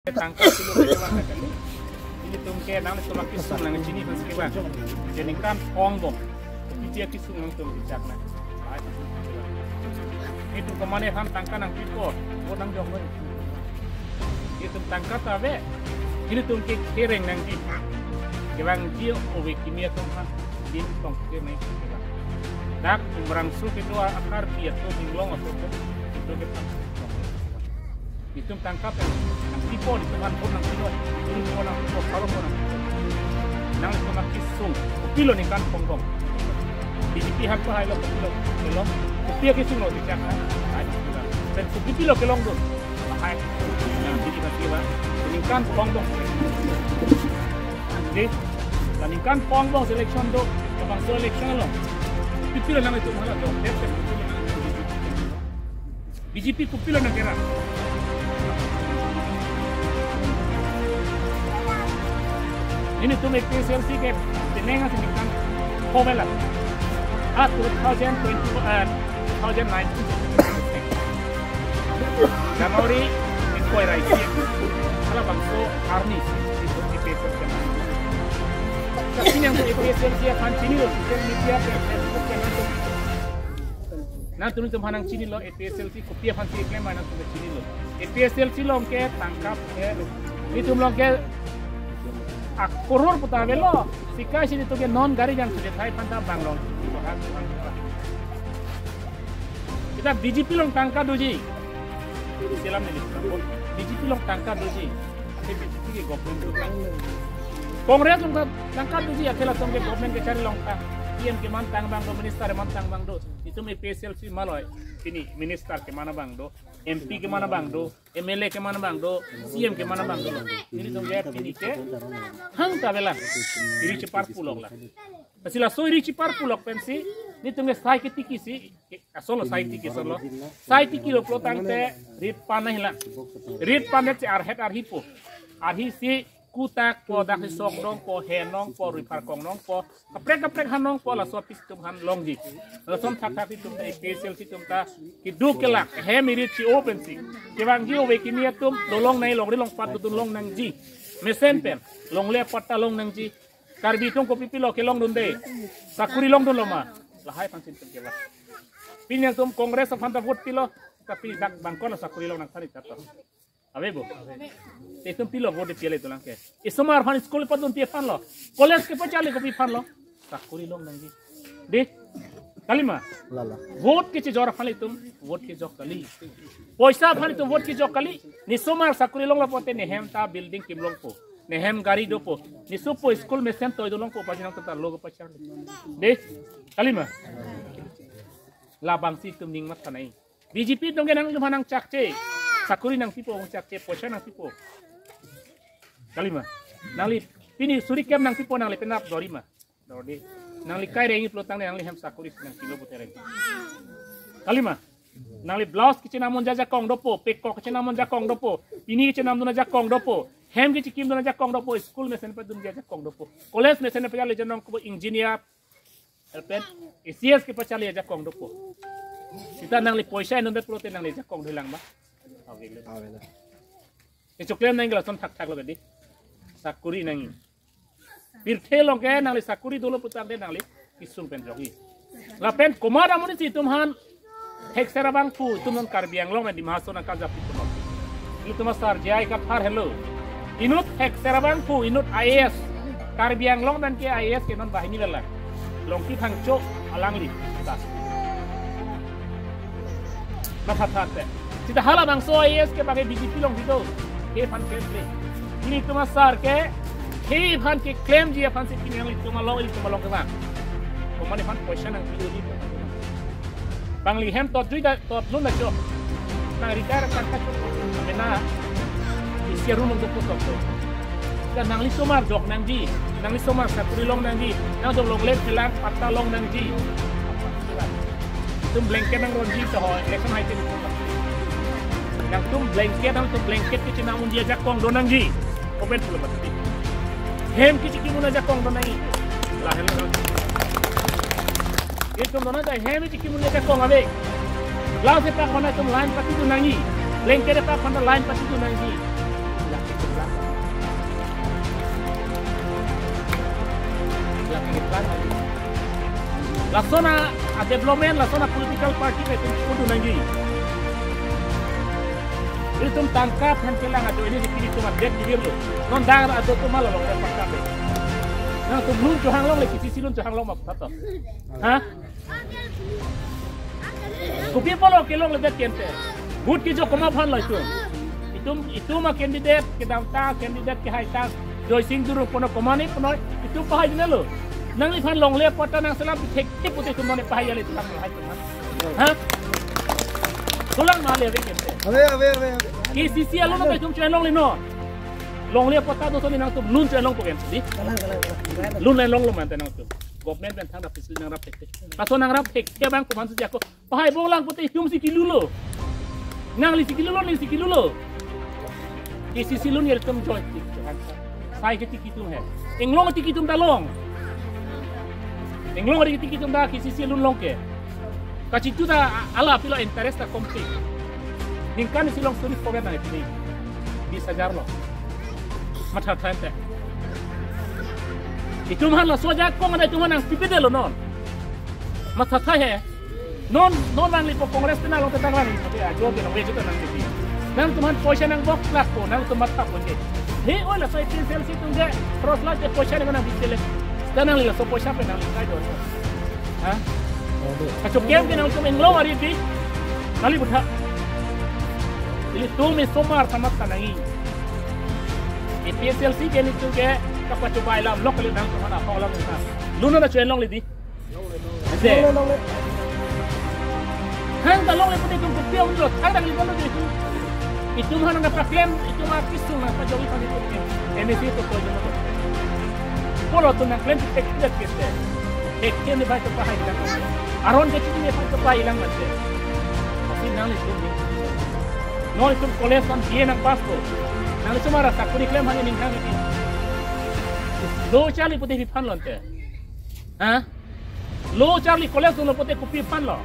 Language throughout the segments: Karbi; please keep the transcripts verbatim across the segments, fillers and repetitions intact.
Tangka silo ke bang kali. Ilitum ke nanglitum akesung nangchini mas ke bang. Jadi kan ong bom. Iti akesung nangtum bichak na. Ai. Itum kemane ham tangka nangpipo. Vote nangjok noi. Itum tangka ta ave. Ilitum ke kereng nangji. Kevangji ove kimi atum ham. Din tong ke nai. Dak Umrangso kedo a-Karbi atum inglong atum. Itum ke tang. Itum tangka pen nangpipo, itum han pon nangpilo, itum pon nangpipo, karo pon nangpipo. Nanglitum akesung, kopilo ningkan pongbong. B J P han pahai lo, kopilo, kopilo. Kopi akesung lo, bichak na. Ai, kopilo. Pen kopilo kelongdun. Lahai. Nang B J P ba. Ningkan pongbong. Jadi, la ningkan pongbong election do, labangso election along. Kopilo nanglitum hala do, dep dep kopilo nanglitum. B J P kopilo nangkerap. Nelitum A P H L C ke penang asi ningkan pho mela. Ah, two thousand twenty, eh, two thousand nineteen January, ni koi rai ki. Halabangso arni si, si, si, si, si, si. Tapi yang A P H L C aphan chinilo, social media ke, Facebook ke, nangtum. Nangtum, nangtum aphan nangchinilo, A P H L C kopi aphan si keklem nangtum chinilo. A P H L C along ke tangka ke, itum along ke akoror puta avelo, sika si itum ke non gari jang sudah thai aphan ta bang long. Kita B J P along tangka doji. Selam ni, B J P along tangka doji. Tapi B J P ke government do. Congress along tangka doji, akhir atum ke government kechari along ta. C M keman tang abang do, minister keman tang abang do. Itum A P H L C maloi. Pini minister keman abang do, M P keman abang do, M L A keman abang do, C M keman abang do. Nelitum ke pini ke hang ta avelang. Iri chepar pulok la. Pasi laso iri chepar pulok pensi, nelitum ke sai ketiki si, asolo sai tiki solo. Sai tiki lo pulo tangte rit pan nangji la. Rit pan det si arhet arhi po. Arhi si kutak po, dak si sok dong po, he nong po, ripar kong nong po. Kaprek kaprek han nong po, laso apis itum han longji. Lason thakthak itum ta A P H L C itum ta keduk kelak hem iri chi-o pensi. Kevangji ove kimi atum dolong nai, longri longpat dodun long nangji. Mesen pen longle apatta long nangji. Karbi atum kopipilo kelongdunde. Sakuri longdunlo ma. Lahai aphan si itum kevang. Pini itum Congress aphan ta vote pilo. Tapi dak bangkon sakuri long nangthan ta to. Ave bo. Itum pilo vote pi ale dolang ke. Isomar aphan school padunpi aphan lo. College kepacharli kopi aphan lo. Sakuri long nangji. Dei. Kali ma? Lala. Vote kechejor aphan itum vote kejok kali. Poisa aphan itum vote kejok kali. Ne somar sakuri longlo pote ne hem ta building kim longpo. Ne hem gari dopo. Ne sopo school mesen toidun longpo, pajinang tetar logo pacharli. Dei. Kali ma? Labangsi itum ning matha nai. B J P atum ke nangtum aphan nangchakche. Sakuri nangpipo, nangchakche, poisa nangpipo. Kali ma? Nangli pini suri kem nangpipo, nangli penap dori ma? Dori. Nangli kai rengji pulo tangte nangli hem sakuri nangpilo putere. Kali ma? Nangli blouse kechenam un ajakong dopo, pekok kechenam un ajakong dopo, pini kechenamdun ajakong dopo, hem kechekimdun ajakong dopo, school mesen padunji ajakong dopo, college mesen pacharli janong ko engineer, lapen A C S kepacharli ajakong dopo. Sita nangli poisa enondet pulote nangli ajakong dolang ma? Ave lo. Ave lo. Kechoklem nangji lason thakthak lo ke dei. Sakuri nangji. Pirthe along ke nangli sakuri dolo putangte nangli kesung pen jokji. Lapen komat amonit si itum aphan thekser abangphu, itum non Karbi Anglong na Dima Hasao nangkarjap pi punon. Ilitum asar J I Kathar henlo. Inut thekser abangphu, inut I A S. Karbi Anglong pen ke I A S ke non banghini lala. Longki Phangcho alangli. Tas. Mathathat te. Sita halabangso I A S ke bagi B J P along video. He aphan klemkle. Ilitum asar ke, he aphan keklemji aphan si pini nanglitum along, ilitum along kevang. Komane aphan poisa nangpidoji. Bangli hem totjui da, totlun da cho. Nang retire tangka cho. Mena isi arum nangdo putok do. Dan nangli somar jok nangji, nangli somar sakuri long nangji, nangtum longle phelang patta long nangji. Itum blanket nangronji to ho, election hai te. Nangtum blanket, nangtum blanket kechenam unji ajakong do nangji. Comment pulo mati. Hem kechekim un ajakong do nangji. Lahen lo. Itum do nangji, hem kechekim un ajakong ave. Blouse epak aphan itum line patidun nangji. Blanket epak aphan line patidun nangji. Lason a, a development, lason a political party ke itum kudu nangji. Itum tangka aphan kelang ajo ini dikiri itum adet dikir lo. Non dang ajo atum malolong le pakka pe. Nangtum lun chohang longle, K C C lun chohang long ma putha to. Ha? Kopi apotlo kelongledet ke ante. Vote kejok komat aphan lo itum? Itum, itum a candidate kedamtang, candidate kehai tang, Joysing Duru punon, komat ne punon, itum pahai dunlo. Nangliphan longle apot ta nangselam thekthe pute itum non pahai ale itum hai itum. Ha? Kolang ma le ave ke ante. Ave, ave, ave, ave. K C C along ta itum chohang longle non. Longle apot ta doson nangtum lun chohang longpo ke ante. Kalang, kalang, kalang. Lun chohang longlo ma ante nangtum. Government pen thangnat pisi nangrap thekthe. Laso nangrap thekthe abang komatsi ako. Pahai bonglang pute itumsi kilulo. Nanglisi kilulo, nelisi kilulo. K C C lun ilitum joy. Sai ketiki atum he. Inglong ketiki atum ta long. Inglong ketiki atum ta K C C lun long ke. Kachitu ta ala pilo interest ta kompik. Ningkan isi long suri poket nang pini. Bis hajar lo. Matha thai te. Itum aphan laso ajakong ada itum aphan nangpipedetlo non. Matha thai he. Non, non nanglipo Congress pen along tetang lang. Tapi ajo ke nang wejo nang pipi. Nangtum aphan poisa nangbok lakpo, nangtum mathapo ke. He, oi laso A P H L C atum ke, cross la ke poisa nang nang bisele. Seta nangli laso poisa pen nangli kai do. Ha? Kachokem ke nangtum inglong ari di. Kali butha. Ilitum isomar samat kanangi. A P H L C ke ilitum ke kapachobai lam lok kali nangtum aphan apong lam nang. Lun non chohang longle di. Ante. Longle, longle. Hang ta longle pute itum kopi aum lo, thang dang li kono itum. Itum aphan nangpaklem, itum akesung nangpajok aphan itum ke. M A C to koi jono. Apotlo itum nangklem thekthe ke ante. Thekthe ne bai to pahai lang. Aron ke chini ne bai to pahai lang mate. Pasti nanglitum ni. Non itum college kan B A nangpass ko. Nangli cuma rasa kuri klem hanya ning hang ini. Lo charli pute pi aphan lo ante. Ha? Lo charli college lo pute kopi aphan lo.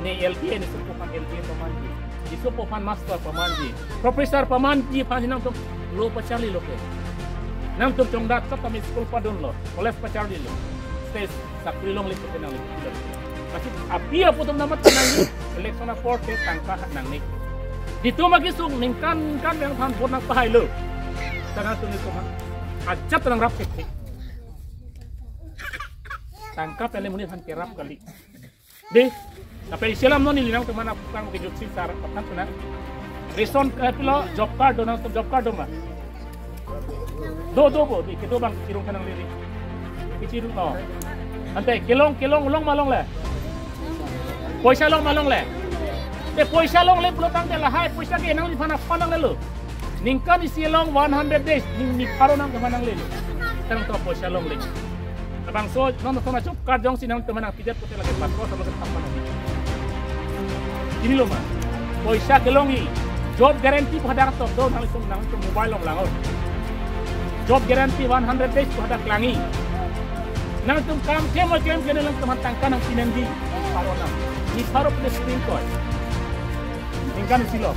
Ne L T A ne sopo aphan L T A pamanji. Ne sopo aphan master pamanji. Professor pamanji aphan nangtum lo pacharlilo ke. Nangtum chongdat kata mi school padunlo. College pacharlilo. Stage sakri longle pute nangli. Pasti api apo atum namat nangli. Election apor ke tangka hat nangne. Itum akesung ningkan ningkan yang than vote nangpahailo. Tangka tuni tuma. Ajat nangrap thekthe. Tangka pen le monit aphan kerap kali. Dei, tapi iselam non ili nangtum aphan apukang kejut sing sar aphan tuna. Ration, eh, pilo job card do nangtum job card do ma? Do, do bo, dei, kedo abang kirung kanang liri. Kechirung no. Ante kelong, kelong long ma longle. Poisa long ma longle. Te poisa longle pulo tangte lahai poisa ke nangliphan aphan nanglelo. Ningkan isi along one hundred days, ning ni pharo nangtum aphan nanglelo. Tang to poisa longle. Labangso non to na job card jongsi nangtum aphan nangpidet pute lake patko sama ke thapan. Chinilo ma. Poisa kelongji. Job guarantee pu hadak top do nangtum nangtum mobile long lango. Job guarantee one hundred days pu hadak langji. Nangtum kam klem klem ke nangtum aphan tangka nangpi nangji. Pharo nang. Ni pharo pute suri ingkoi. Ningkan isi lo.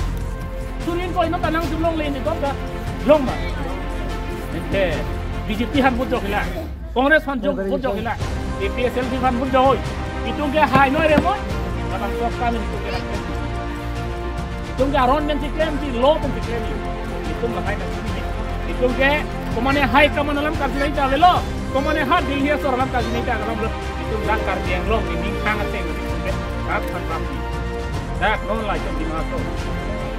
Suri ingkoi non ta nangtum longle ni dot da. Long ma. Ante B J P aphan vote jok hela. Congress aphan jok, vote jok hela. A P H L C aphan vote jok hoi. Itum ke hai noi re mo. Labangso akam itum ke. Itum ke aron pen si klemji, law pen si klemji. Itum lahai nang sini. Itum ke komatne hai kaman alam karjunai ta avelo. Komatne ha Delhi asor alam karjunai ta avelo. Itum dak Karbi Anglong ni ning thang ateng itum ke. Dak aphan ramji. Dak non la itum Dima Hasao.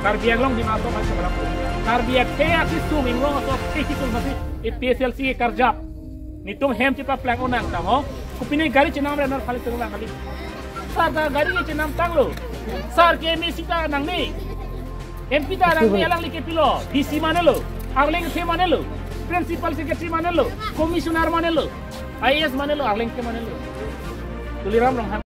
Karbi Anglong Dima Hasao aphan si malam. Karbi akhei akesung inglong aso akhei kesung masi A P H L C ke karjap. Netum hem chepaplang unang tang ho. Kopine gari chenam re nor khali tenglang kali. Sar ta gari ke chenam tanglo. Sar ke M A C ta nangne. M P ta nangne, alangli ke pilo. D C manelo. Arleng the manelo. Principal secretary manelo. Commissioner manelo. I A S manelo. Arleng the manelo. Tuliram Ronghang.